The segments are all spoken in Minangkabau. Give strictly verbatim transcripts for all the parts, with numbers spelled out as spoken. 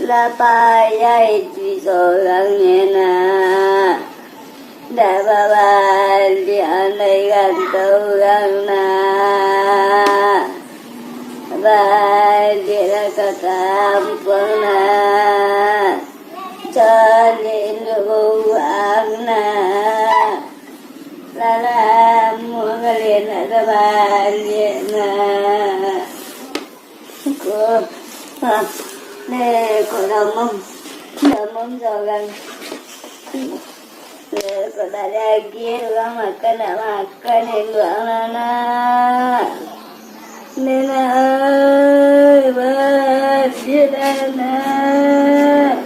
Lah payah iduik sorang nyo nak. Dak babaliak andai rantau urang nak. Baliaklah ka kampuang nak. Caliak induak buruak nak. Lah lamo kali nak tabaliak nak. Ko, ha, deh, ko damam, damam sorang. Deh, ko dak lagi urang makan, nak makan induak anak. Nenek, ai, baliak anak.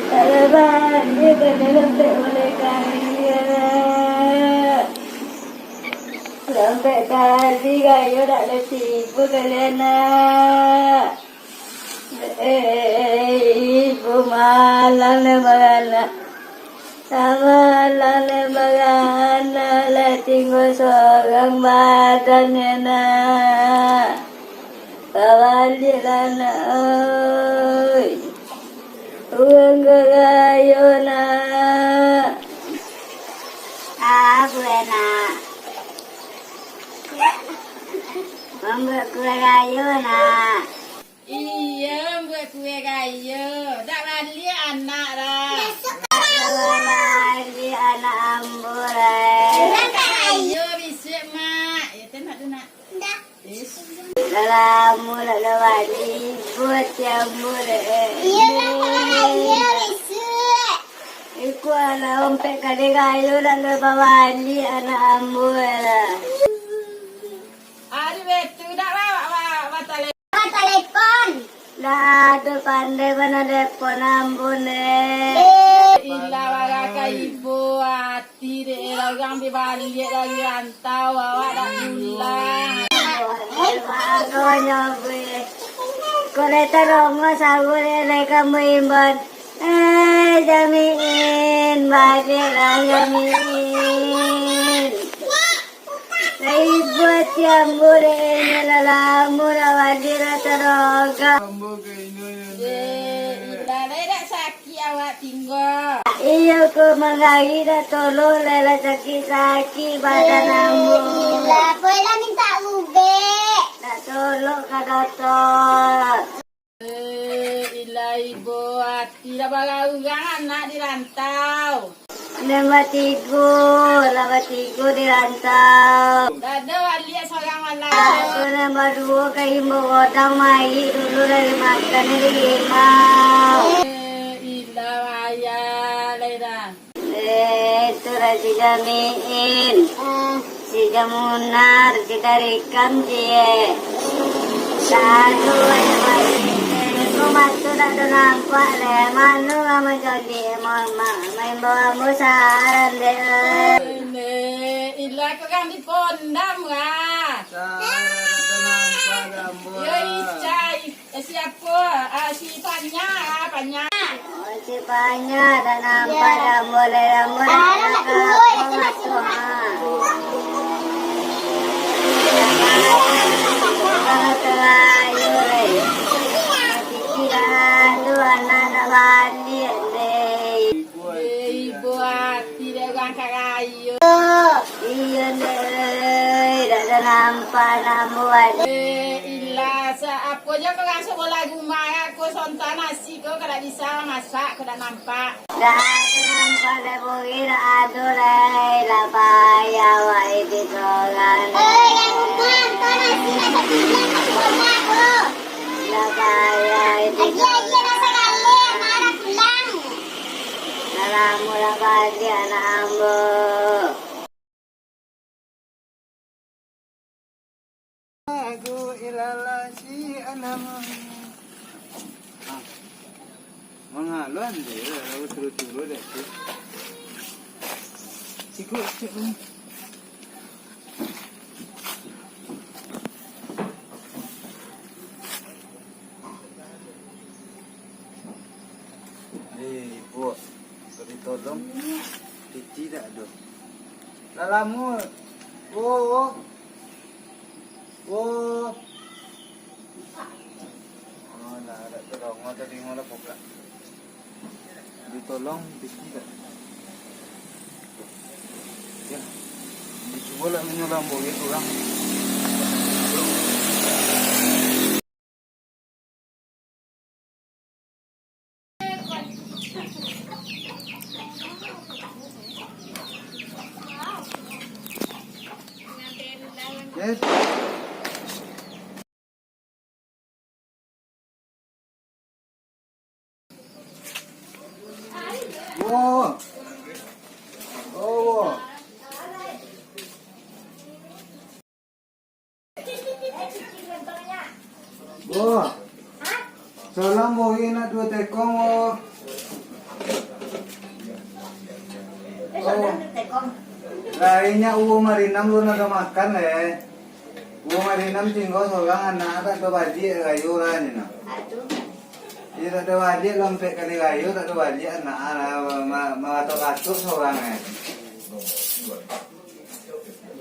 Kalau baliak, baliak lembek oleh kami, anak. Sampai tadi gayo dak ado tibo kalian nak. Eh, ibo malang nan baranak. Malang nan baranak lah tingga sorang badan nak. Babaliaklah nak, oi. Urang garayo nak. Ah, buah nak. Mambuek kue rayo nak. Iyo, mambuek kue rayo. Dak baliak anak lah. Dak baliak anak ambo lai. Iyo, bisuak, Mak. Yo, tu nak, tu nak. Ish. Lah lamo dak baliak, buah tiambo dek. Iyo, dak baliak, bisuak. Iko lah ompek kali kayo dak babaliak anak ambo lah. Ari betu dak ba-, ba-, batale-, batalepon. Dak ado pandai banalepon ambo ne. Eh, ilah baraka ibo ati dek lah urang bi baliak dari rantau, awak dak pulang. Makonyo be. Kolektor rumah sahur dek lai kamu imbon. Eh, Jamiin, baliaklah Jamiin. Ibo tiambo dek inyo lah lamo dak baliak lah taroga. Ambo ka inyo nyo. Dek, ilah lai dak sakik awak tingga. Iyo ko mangari dak tolong lai lah sakik-sakik badan ambo. Ilah, poilah mintak ubek. Dak tolong ka dokter. Eh, ilah ibo ati, lah bara urang anak di rantau. Nan batigo, lah batigo di rantau. Dak ado baliak sorang malam. Dak ado nan baduo ka imbau odang mayik dulu dari makan di limau. Eh, ilah wayah lai dah. Eh, tu lah si Jamiin, si Jamunar, si Darikam, si, eh. Lalu, eh, ko mato dak ado nampak le. Mano lah manjadi, eh, ma-, ma-, maimbau ambo saran dek, eh. Ilah, ko kan dipondam lah. Saran dak ado nampak dek ambo lah. Yo, Ica, Ica. Eh, siapo? Ah, si Panya, ah, Panya. Oh, si Panya, dak nampak, dak boleh, dak boleh. Alah, dak boleh, dak boleh. Terayu, eh. Dah tu anak dak baliak, deh. Eh, ibo ati dek urang karayo. Iyo, ndeh, dak ado nampak nak buat. Eh, ilah, sa-, apo jo ko urang sabolah rumah, ko sontak nasi ko, ko dak bisa masak, ko dak nampak. Dak ado nampak, dek buri dak ado, deh. Lah payah awak iduik sorang. Eh, yang rumah, ko nasi nak sabulan, nak sabolah ko. Lah payah iduik sorang. Agiah-agiah nak sagaleh, marah pulang. Lah lamo lah baliak anak ambo. Aku ilalah si anam. Mangaluan je, lalu turu-turu dek tu. Sikut, sikut. Eh, ibo, bari tolong, piti dak ado. Lah lamo. Oh, oh. Oh. Nah, dak tadanga talingo lah pokak. Ditolong, bisi dak? Ya. Dicubo lah manyolang boge surang. Yes. Wo. Oh, wo. Wo. Salam bohi nak duo tekong, wo. Oh. Lainnya uwo marinam lu nak makan, eh. Uwo marinam tinggal sorang, anak dak tabaliak rayo lah ni nah. Iyo, dak tabaliak lah, ampek kali rayo dak tabaliak anak, ah, ma-, ma-, maratok-ratok sorang, eh.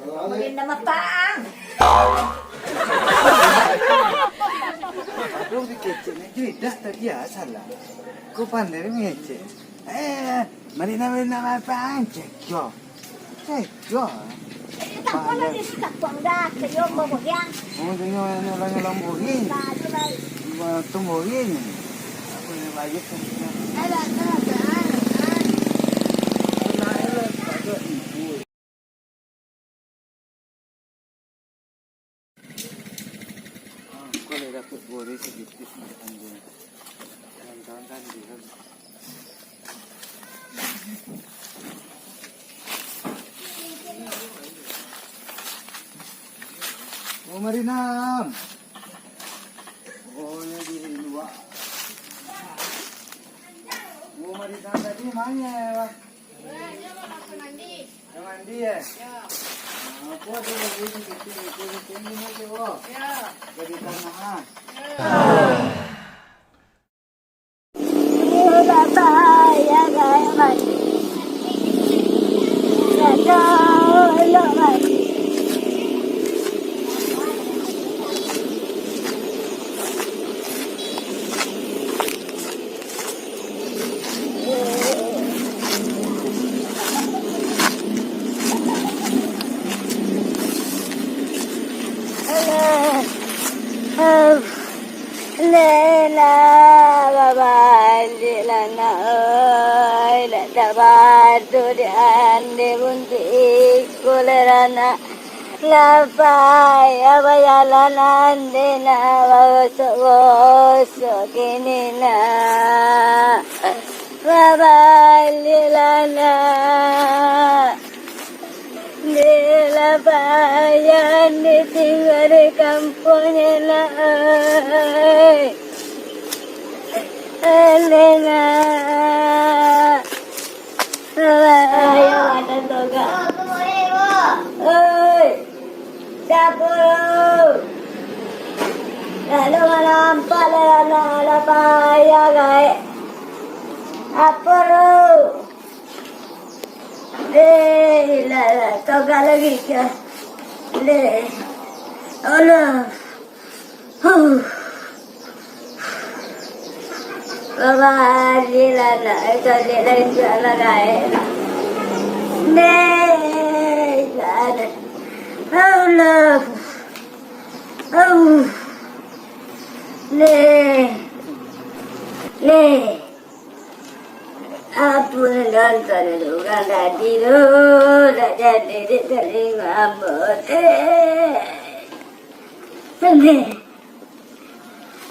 Marinam apaan? Aduh, dikecek ni, tidak tadi, ah, salah. Kau pandai mengecek. Eh, marinam-marinam apaan? Cek jo. Cek jo. Tampang lagi si kapuang dah, kayo babohiang. Oh, tu nyo, nyo, nyo, nyo, bohi. Baru, baru. Ba-, tu bohi ni. Apa ni, bayar tu? Alah, alah, alah, alah. Alah, alah, alah. Ah, kau lah dapek goreng sagitu, anjing. Kawan-kawan kan dia kan. Oh, marinam. Oh, ini di luar. Oh, marinam tadi mana, Bang? Yo, mandi. Yo, mandi, eh? Yo. Ah, apo ado lagi di situ, di situ, di situ, di situ, oh. Yo. Jadi tanah, ah. Yo. Iyo lah, Pak, yo, gaya mandi. Yo, yo, mandi. Lela, babaliak lah nak, oi, dak tabado di ande buntuik iko lela nak. Lah payah bajalan ande nak, bagosok-gosok kini nak. Babaliak lah nak. Dek lah payah ande tingga di kampuang ni nak, oi. Ande nak. Ayo, ada toga. Oi, siapo tu? Lalu manampak lah, lah, lah payah, gaek. Apo tu? Eh, lah, lah, toga lagi ka. Leh. Allah. Huh. Babaliak lah nak, eh, caliak lah itu anak gaek. Neh, lah ada. Allah. Auh. Neh. Neh. Ampun, nonton urang tadi tu, dak jadi ditalingo ambo teh.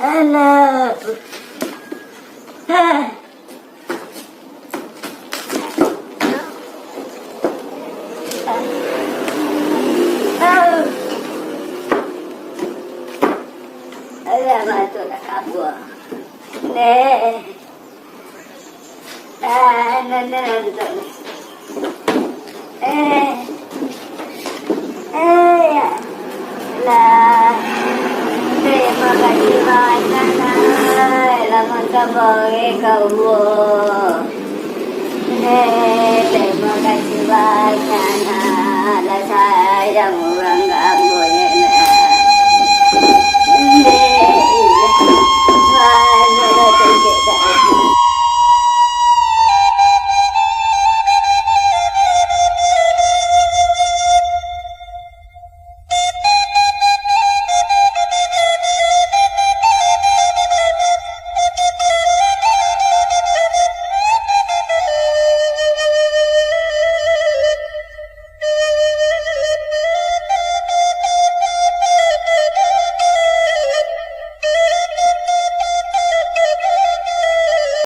Alah. Ah. Ah. Alah, masuaklah kabua. Neh. Ah, nan, nan, nan, nan. Eh. Eh, ya. Lah. Tarimo kasih banyak, nah. Lah mantap bae kau. Eh, tarimo kasih banyak, nah. Lah sayang urang kami.